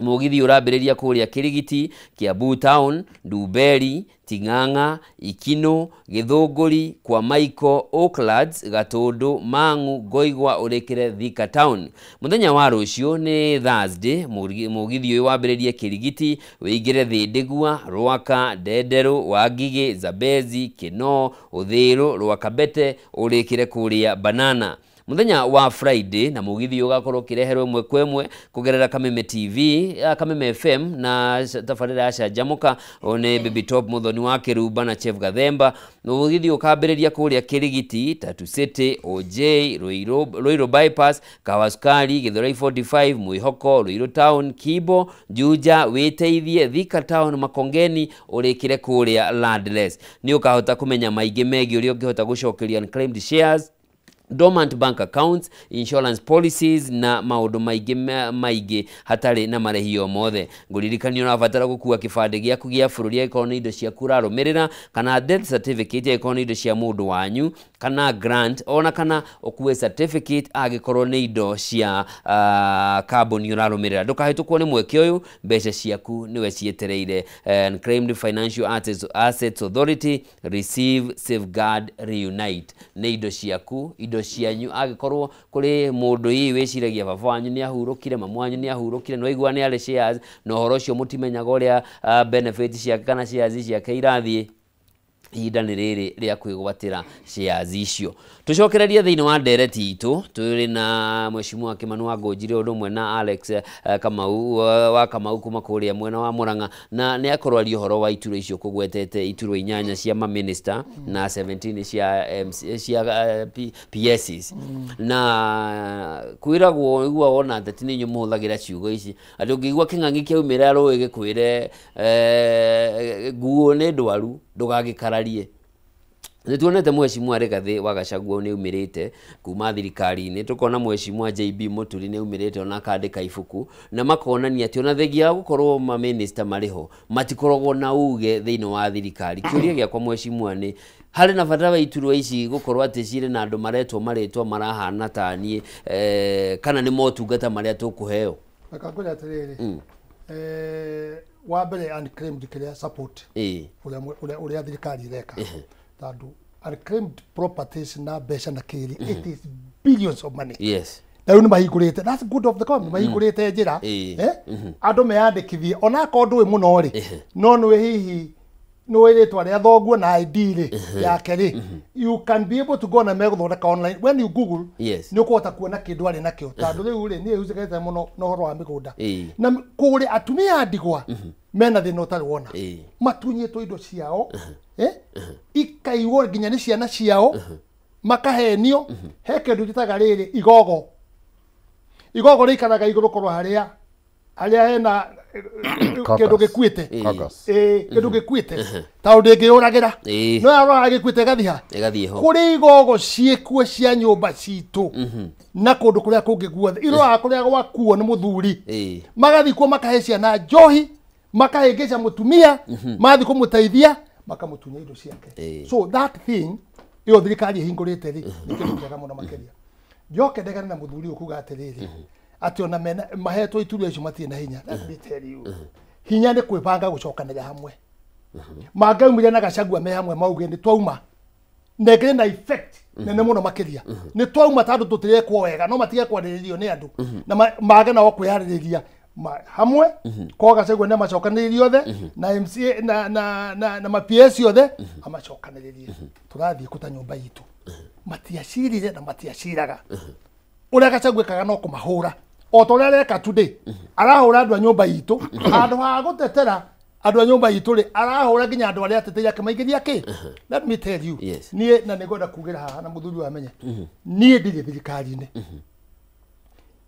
mũgithi ũrambĩrĩria kũrĩa Kĩrigiti, Kiambu Town, Ndumberi, Ting'ang'a, Ikino, Gĩthũngũri, kwa Maiko, Oaklands, Gatũndũ, Mang'u, Ngoigwa ũrĩkĩre Thika Town. Mũthenya wa rũciũ nĩ Thursday, mũgithi ũyũ wambĩrĩrie Kĩrigiti, wĩingĩre Thĩndĩgua, Rwaka, Ndenderũ, Wangigĩ, Zambezi, Kĩnoo, Ũthĩrũ, Rwakabete, ũrĩkĩre kũrĩa Banana. Mũthenya wa Friday, na mũgithi ũgakorwo ũkĩreherwo ĩmwe kwa ĩmwe kũgerera Kameme TV, Kameme FM na tabarĩra ya Canjamũka, nĩ Baby Top Muthoni wa Kĩrumba na Chef Gathemba. Mũgithi ũkambĩrĩria kũrĩa Kĩrigiti, Tatu City, OJ, Ruiru Bypass, Kawasukari, Githurai 45, Mwĩhoko, Ruiru Town, Kibo, Juja, Wĩteithie, Thika Town, Makongeni, ũrĩkĩre kũrĩa Landless. Nĩ ũkahota kũmenya maingĩ megiĩ ũrĩa ũngĩhota gũcokeria unclaimed shares, dormant bank accounts, insurance policies na maũndũ maingĩ maingĩ hatarĩ na marĩhi o mothe. Ngũririkania ũrabatara gũkua kĩbandĩ gĩaku gĩa bũrũri angĩkorwo nĩ indo ciaku ũrarũmĩrĩra, kana death certificate angĩkorwo nĩ indo cia mũndũ wanyu, kana grant, ona kana ũkue certificate angĩkorwo nĩ indo cia kambuni ũrarũmĩrĩra. Ndũkahĩtũkwo nĩ mweke ũyũ, mbeca ciaku nĩwe cietereire. Unclaimed Financial Assets Authority, receive, safeguard, reunite. Nĩ indo ciaku, indo cianyu. Angĩkorwo kũrĩ mũndũ hihi wĩciragia baba wanyu nĩ ahurũkire, mamu wanyu nĩ ahurũkire, nĩ waigua nĩ arĩ shares, na ũhoro ũcio mũtimenyaga ũrĩa benefit ciake kana shares ciake irathiĩ, ihinda nĩ rĩrĩ rĩa kwĩgwatĩra shares icio. Tũcokererie thĩinĩ wa ndereti itũ, tũrĩ na Mheshimiwa Kimani wa Ngũnjiri ũndũ ũmwe na Alex Kamau wa Kamau kuma kũrĩa mwena wa Murang'a, na nĩ akorwo aria ũhoro wa iturwa icio kũgwetete iturwa 8 cia maminista na 17 cia MC, cia PSs. Na kwĩragwo igua wona ateti nĩ inyuĩ mũhũthagĩra ciugo ici, atĩ ũngĩigua kĩng'ang'i kĩaumĩra rũĩ gĩkwĩre nguo nĩ ndwaru ndũgagĩkararie. Nĩ tuonete Mheshimiwa Rigathĩ wa Gachagua nĩ aumĩrĩte kuma thirikari-inĩ, tũkona Mheshimiwa JB Muturi nĩ aumĩrĩte ona akandĩka ibuku, na makonania atĩ ona thengia wa gũkorwo maminista marĩ ho matikoragwo na uge thĩinĩ wa thirikari. Kĩũria gĩakwa Mheshimiwa nĩ harĩ na bata wa iturwa ici gũkorwo atĩ cirĩ na andũ maretwo marĩtwa marahana ta niĩ, kana nĩ motungata marĩa tũkũheo? Reke ngwĩre atĩrĩrĩ, wa mbere unclaimed kĩrĩa support ũrĩa thirikari ĩreka, tondũ unclaimed properties na mbeca na kĩrĩ, it is billions of money. Yes. Na rĩu nĩ mahingũrĩte, that's good of the government, mahingũrĩte njĩra andũ meyandĩkithie, ona akorwo ndũĩ mũno rĩ, no nĩwe hihi nĩũĩ rĩtwa rĩa thoguo na ID rĩ yake rĩ, you can be able to go na megũthondeka online. When you google, nĩ ũkũhota kuona kĩndũ arĩ nakĩo, tondũ rĩu rĩ niĩ hucĩkĩte mũno na ũhoro wa mĩgũnda, na kũrĩ atumia a ndigwa mena thĩna ũtarĩ wona, matunyĩtwo indo ciao, ikaigwo nginya nĩ ciana ciao, makahenio. He kĩndũ njĩtaga rĩrĩ igogo. Igogo rĩikaraga igũrũ korwo harĩa Harĩa hena kĩndũ gĩkuĩte. Kĩndũ gĩkuĩte. Tondũ ndĩngĩyũragĩra. No yarora gĩkuĩte ĩgathiĩ ha? Ĩgathiĩ ho. Kũrĩ igogo ciĩkuo cia nyũmba citũ. Na kũndũ kũrĩa kũngĩ guothe. Iroraga kũrĩa gwakuo nĩ mũthuri. Magathiĩ kuo makahe ciana njohi, makahĩngĩca mũtumia, mathiĩ kũmũteithia, makamũtunya indo ciake. So that thing ĩyo thirikari ĩhingũrĩte rĩ, nĩ kĩndũ kĩega mũno makĩria. Njoke ndegane na mũthuri ũyũ kuga atĩrĩrĩ, atĩ ona mena mahetwo iturwa icio matirĩ na hinya. Let me tell you. Hinya nĩ kwĩbanga gũcokanĩrĩra hamwe. Mangĩaumire na Gachagua me hamwe mauge nĩ twauma. Na ĩkĩrĩ na effect nene mũno makĩria. Nĩ twauma tondũ tũtirekwo wega, no matige kwarĩrĩrio nĩ andũ. Na mage nao kwĩyarĩrĩria hamwe, kwa Gachagua nĩ amacokanĩrĩrie othe, na MCA na ma PS othe amacokanĩrĩrie. Tũrathiĩ kũta nyũmba itũ. Matiacirire na matiaciraga. Ũrĩa Gachagua ekaga no kũmahũra. O ta ũrĩa areka today, arahũra andũ a nyũmba itũ, handũ ha gũtetera andũ a nyũmba itũ rĩ, arahũra nginya andũ arĩa ateteire akĩmaingĩria kĩ? Let me tell you. Niĩ na nĩngwenda kugĩra haha na mũthuri ũyũ amenye. Niĩ ndirĩ thirikari-inĩ.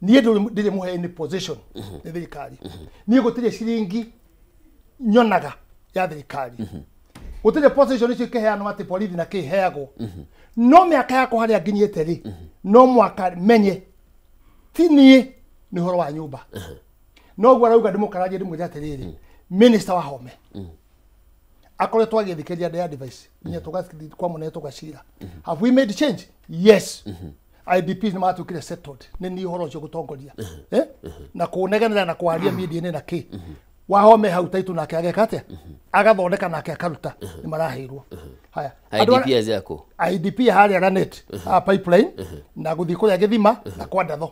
Niĩ ndirĩ mũheani position nĩ thirikari. Niĩ gũtirĩ ciringi nyonaga ya thirikari. Gũtirĩ position icio ikĩheanwo atĩ borithi na kĩ heagwo. No mĩaka yakwa harĩa nginyĩte rĩ, no mwaka menye ti niĩ nĩ ũhoro wa nyũmba. Noguo arauga ndĩmũkararie ndĩmwĩre atĩrĩrĩ, minister wa Home akoretwo agĩthikĩrĩria ndĩ advice nginya tũgathiĩ kwa mũnene tũgacira. Have we made change? Yes. IDPs nĩ matuĩkire settled. Nĩ niĩ ũhoro ũcio gũtongoria. Na kũnegenera na kwaria media-inĩ na kĩ. Wahome hau taitũ nake ageka atĩa? Agathondeka nake akaruta. Nĩ maraheirwo. Haya. IDP yaku? IDP harĩa Lanet, pipeline na gũthiĩ kũrĩa gĩthima na kwa Ndatho.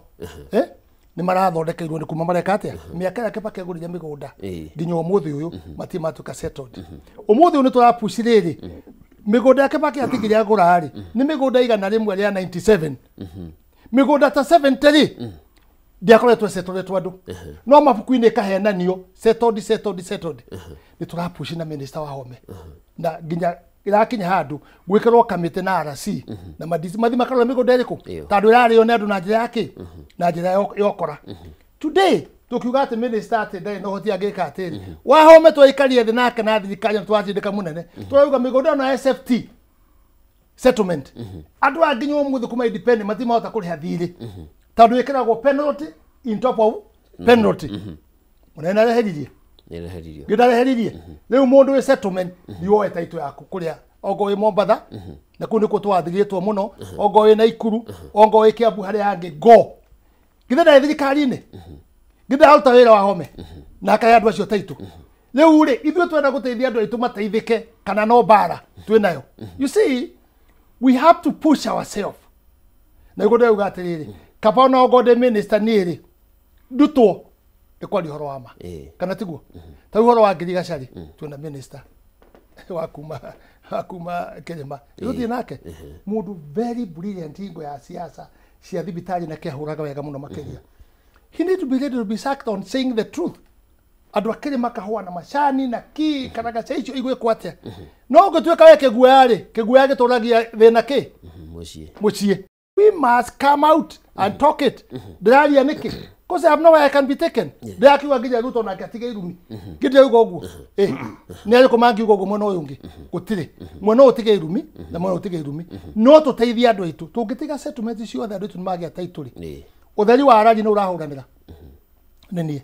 Nĩ marathondekeirwo nĩ kuma mareka atĩa? Mĩaka yake Kibaki agũrire mĩgũnda nginya ũmũthĩ ũyũ matirĩ matuĩka settled. Ũmũthĩ ũyũ nĩ tũrapush rĩrĩ. Mĩgũnda ya Kibaki atigire agũra rĩ, nĩ mĩgũnda 197. Mĩgũnda ta 70 rĩ, ndiakoretwo settled andũ. No mabuku-inĩ ĩkahenanio settled settled settled. Nĩ tũrapush na minister wa Home. Na nginya irakinya handũ gwĩkĩrwo kamĩtĩ na RC na mathi makarora mĩgũnda ĩrĩkũ tondũ ĩrarĩo nĩ andũ na njĩra ya kĩ? Na njĩra ya ũkora. Today tũkiuga atĩ minister atĩ ndarĩ na ũhoti angĩka atĩrĩ, Wahome twaikarie thĩ nake na thirikari na twatindĩka mũnene, tũrauga mĩgũnda ĩno ya SFT settlement andũ aya nginya ũmũthĩ kuma independent matimahota kũrĩha thirĩ tondũ ĩkĩragwo penalty in top of penalty. Mũnene areheririe? Ndareheririe. Rĩu mũndũ wĩ settlement nĩwoe taitũ yaku kũrĩa ongo wĩ Mombatha na kũu nĩkuo twathirĩtwo mũno, ongo wĩ Naikuru, ongo wĩ Kiambu harĩa hangĩ go. Githĩ ndarĩ thirikari-inĩ? Githĩ ndararuta wĩra wa Home na akahe andũ acio taitũ? Rĩu rĩ, ithuĩ twenda gũteithia andũ aitũ mateithĩke kana no mbara twĩ nayo. You see, we have to push ourselves. Na nĩguo ndĩrauga atĩrĩrĩ, kaba ona ongo ndĩ minister niĩ rĩ, ndutwo nĩ kwaria ũhoro wa ma. Kana tiguo? Ta rĩu ũhoro wa ngirigaca rĩ, twĩna minister wa kuma Kĩrĩma. Tũthiĩ nake. Mũndũ very brilliant hingo ya siasa cia thibitarĩ na kĩahũraga wega mũno makĩria. He need to be ready to be sacked on saying the truth. Andũ a Kĩrĩma kahũa na macani na kĩ kana gaca icio igwĩkwo atĩa. No ũngĩtuĩka we kĩguoya rĩ, kĩguoya gĩtũragia thĩna kĩ? Mũciĩ. We must come out and talk it. Ndĩraria nĩkĩ? Because I have nowhere I can be taken. Ndĩrakiuga nginya Ruto nake atige irumi. Ngĩndĩrauga ũguo. Nĩ arĩkũ mangiuga ũguo mwena ũyũ ũngĩ? Gũtirĩ. Mwena ũyũ ũtige irumi na mwena ũyũ ũtige irumi. No tũteithie andũ aitũ. Tũngĩtiga settlement ciothe andũ aitũ nĩmagĩa taitũ rĩ. Ũtheri wa Arari nĩ ũrahũranĩra. Nĩ niĩ.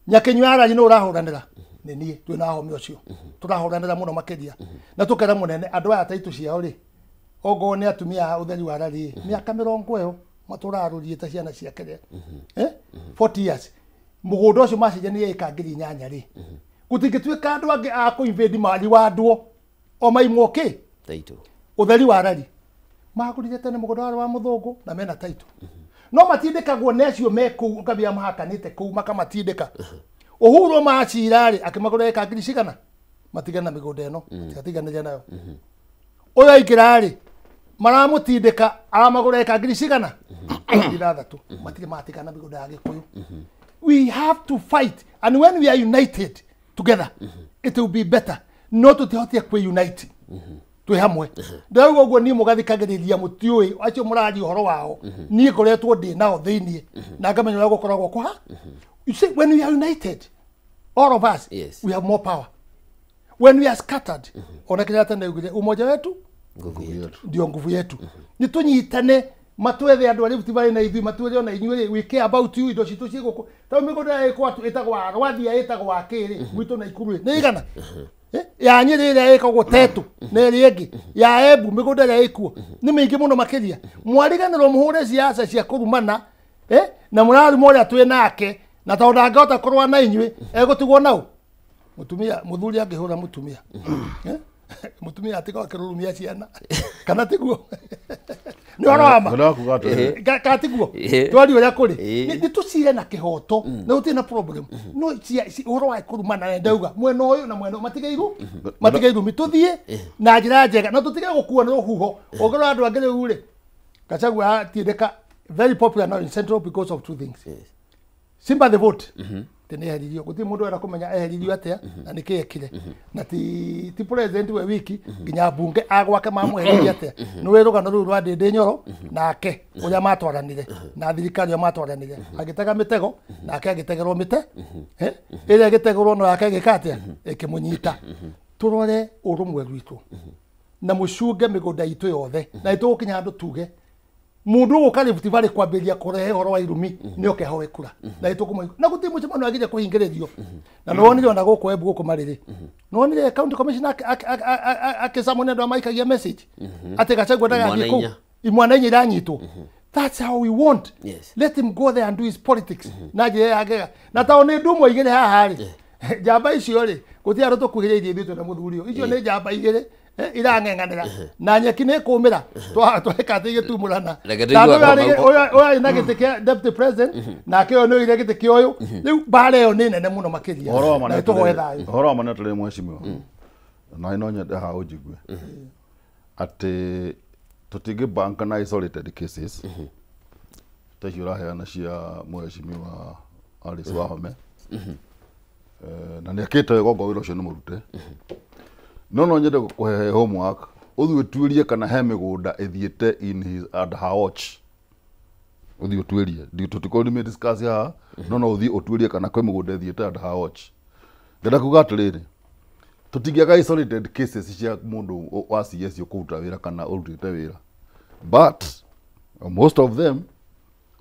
Nyakinyua ya Arari nĩ ũrahũranĩra. Nĩ niĩ twĩna Home ũcio. Tũrahũranĩra mũno makĩria. Na tũkera mũnene andũ aya taitũ ciao rĩ. Ongo nĩ atumia a ũtheri wa Arari mĩaka mĩrongo ĩyo matũrarũriĩte ciana ciake 40 years. Mũgũnda ũcio macenjanirie ĩka 8,000 rĩ. Gũtingĩtuĩka andũ angĩ a kũ-invade mari wa andũ o maimwo kĩ? Taitũ. Ũtheri wa Arari. Magũrire tene mũgũnda warĩ wa mũthũngũ na mena taitũ. No matindĩkagwo nĩ acio me kũu ũkambia mahakanĩte kũu makamatindĩka. Uhuru macira rĩ akĩmagũrĩra ĩka ngiri cigana? Matigana na mĩgũnda ĩno, matiganĩria nayo. Ũyũ aingĩra rĩ maramũtindĩka aramagũrĩra ĩka ngiri cigana? 6. Matirĩ matigana mĩgũnda ya Gĩkũyũ. We have to fight, and when we are united together, it will be better. No tũtihotire kwĩ-unite twĩ hamwe. Ndĩrauga ũguo niĩ mũgathikagĩrĩria mũtiũĩ acio mũraria ũhoro wao. Niĩ ngoretwo ndĩ nao thĩiniĩ na ngamenya ũrĩa gũkoragwo kũha. You see, when we are united, all of us, yes, we have more power. When we are scattered, ona Kenyatta nĩaugire umoja wetu nguvu yetu, ndio nguvu yetu. Nĩ tũnyitane matwethe andũ a Rift Valley na ithuĩ matwethe ona inyuĩ, we care about you, indo citũ ciĩ gũkũ. Tondũ mĩgũnda ĩkwa ĩtagwo Rwathia, ĩtagwo Akĩrĩ, gwitũ na Ikuru nĩ igana. Ya Nyĩrĩ ĩrĩa ĩkagwo Tetu na ĩrĩa ĩngĩ ya Embu, mĩgũnda ĩrĩa ĩkuo nĩ mĩingĩ mũno makĩria. Mwariganĩrwo mũhũre siasa cia kũrumana, na mũraruma ũrĩa twĩ nake, na tondũ ndangĩhota kũrũa na inyuĩ egũtigwo nau. Mũtumia, mũthuri angĩhũra mũtumia, mũtumia atigaga akĩrurumia ciana, kana tiguo? Nĩ ũhoro wa ma kana tiguo? Twaria ũrĩa kũrĩ, nĩ tũcire na kĩhoto na gũtirĩ na problem. No ũhoro wa kũrumana na ndauga mwena ũyũ na mwena matige irumi, tũthiĩ na njĩra njega na tũtige gũkuo nĩ rũhuho. Ũngĩrora andũ angĩ rĩu rĩ, Gachagua atindĩka very popular now in Central because of two things. Sympathy vote. Nĩ eheririo, gũtirĩ mũndũ wenda kũmenya eheririo atĩa na nĩkĩ ekire, na ti president we wiki nginya mbunge a gwake mamũheririe atĩa. Nĩ wĩ rũgano rũu rwa Ndĩndĩ Nyoro nake ũrĩa matwaranire na thirikari ũrĩa matwaranire, agĩtega mĩtego nake agĩtegerwo mĩte, ĩrĩa ĩgĩtegerwo no yake ĩgĩka atĩa, ĩkĩmũnyita. Tũrore ũrũmwe rwitũ na mũcunge mĩgũnda itũ yothe, na nĩtũgũkinya handũ tuge mundu uguka Rift Valley kwambĩrĩria kũrehe ũhoro wa irumi nĩ oke ahoe kura, na nĩtũkũmũigua na gũtirĩ mũcemanio wagĩrĩire kũhingĩrĩrio. Na nĩwonire ona gũkũ Embu gũkũ Marĩrĩ, nĩwonire county commissioner akĩcamania andũ amaikagia message atĩ Gachagua ndagathiĩ kũu, imwana inya iranyitwo. That's how we want. Yes. Let him go there and do his politics na njĩra ya ngega. Na tondũ nĩ ndumwa igĩrĩ haha rĩ, njamba icio rĩ, gũtirĩ andũ tũkuhĩrĩirie ithuĩ twĩna mũthuri ũyũ. Icio nĩ njamba igĩrĩ irang'eng'anĩra na nyeki nĩ ĩkũmĩra tweka atĩ igĩtumũrana. Ũyũ arĩ na gĩtĩ kĩa deputy president, nake ũyũ nĩ oire gĩtĩ kĩa ũyũ. Rĩu mbara ĩyo nĩ nene mũno makĩria, na tũhoe thayũ. Ũhoro wa ma nĩ atĩrĩrĩ mheshimiwa, na no nyende haha ũnjigue atĩ tũtingĩ bank na isolated cases ta icio ũraheana cia mheshimiwa Alice Wahome, na nĩ ekĩte wega okorwo wĩra ũcio nĩ mũrute. No nyende gũkũhe homework ũthiĩ ũtuĩrie kana he mĩgũnda ĩthiĩte in his and her watch. Ũthiĩ ũtuĩrie, tũtikorwo nĩ discuss haha, no ũthiĩ ũtuĩrie kana kwĩ mĩgũnda ĩthiĩte and her watch. Ngenda kuga atĩrĩrĩ, tũtingĩaga isolated cases cia mũndũ wa CS ũkũruta wĩra kana ũrutĩte wĩra, but most of them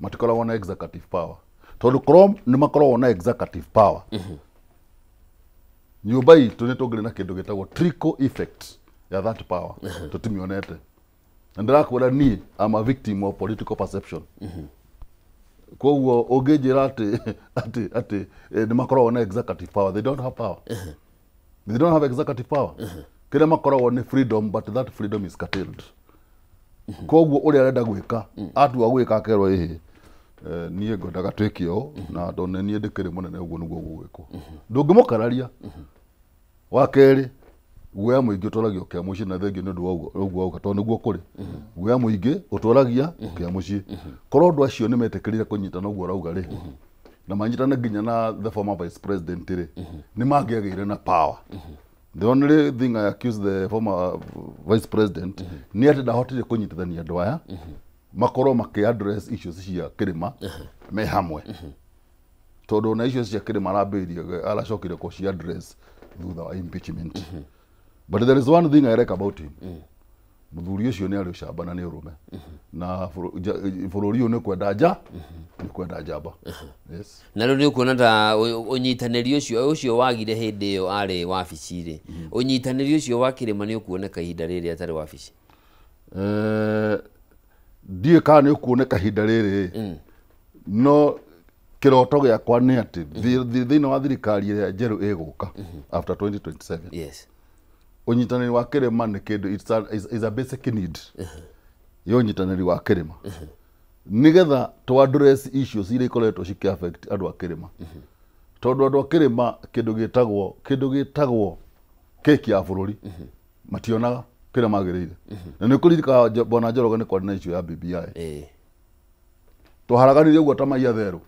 matikoragwo na executive power, tondũ korwo nĩ makoragwo na executive power, nyũmba itũ nĩ tũngĩrĩ na kĩndũ gĩtagwo trickle effect ya that power, tũtimĩonete. Na ndĩrakwĩra niĩ I'm a victim of political perception. Koguo ũngĩnjĩra atĩ nĩ makoragwo na executive power, they don't have power. They don't have executive power. Kĩrĩa makoragwo nĩ freedom, but that freedom is curtailed. Koguo ũrĩa arenda gwĩka, atua gwĩka akerwo ĩhĩ, niĩ ngwendaga twĩke ũũ, na tondũ niĩ ndĩkĩrĩ mũnene ũguo nĩguo gũgwĩkwo. Ndũngĩmũkararia. Wa kerĩ, guoya mũingĩ ũtũragia ũkĩa mũciĩ, na thengiũ nĩ ũndũ wa ũguo wauga, tondũ nĩguo kũrĩ. Guoya mũingĩ ũtũragia ũkĩa mũciĩ. Korwo andũ acio nĩ metĩkĩrire kũnyitana ũguo ũrauga rĩ, na manyitane nginya na the former vice president rĩ, nĩ mangĩagĩire na power. The only thing I accuse the former vice president nĩ atĩ ndahotire kũnyitithania andũ aya makorwo makĩ address issues cia kĩrĩma me hamwe, tondũ na issues cia kĩrĩma arambĩrĩirie aracokire kũci address thutha wa impeachment. But there is one thing I like about him. Mũthuri ũcio nĩ arĩ ũcamba na nĩ ũrũme, na bũrũri ũyũ nĩ kwenda nja, nĩ kwenda njamba. Yes. Na rĩu nĩ ũkuona ta ũnyitanĩri ũcio wagire hĩndĩ ĩyo arĩ wabici rĩ, ũnyitanĩri ũcio wa kĩrĩma nĩ ũkuoneka ihinda rĩrĩ atarĩ wabici? Ndiũĩ kana nĩ ũkuoneka ihinda rĩrĩ, no kĩroto gĩakwa nĩ atĩ thĩinĩ wa thirikari ĩrĩa njerũ ĩgũka after 2027, yes, ũnyitanĩri wa kĩrĩma nĩ kĩndũ, it's a basic need ya ũnyitanĩri wa kĩrĩma, nĩgetha tũ address issues iria ikoretwo cikĩ affect andũ a kĩrĩma. Tondũ andũ a kĩrĩma kĩndũ gĩtagwo keki ya bũrũri mationaga kĩrĩa magĩrĩire. Na nĩ ũkũririkana Bwana Njoroge nĩ kwarĩ na issue ya BBI, twaharaganirie ũguo ta mai atherũ.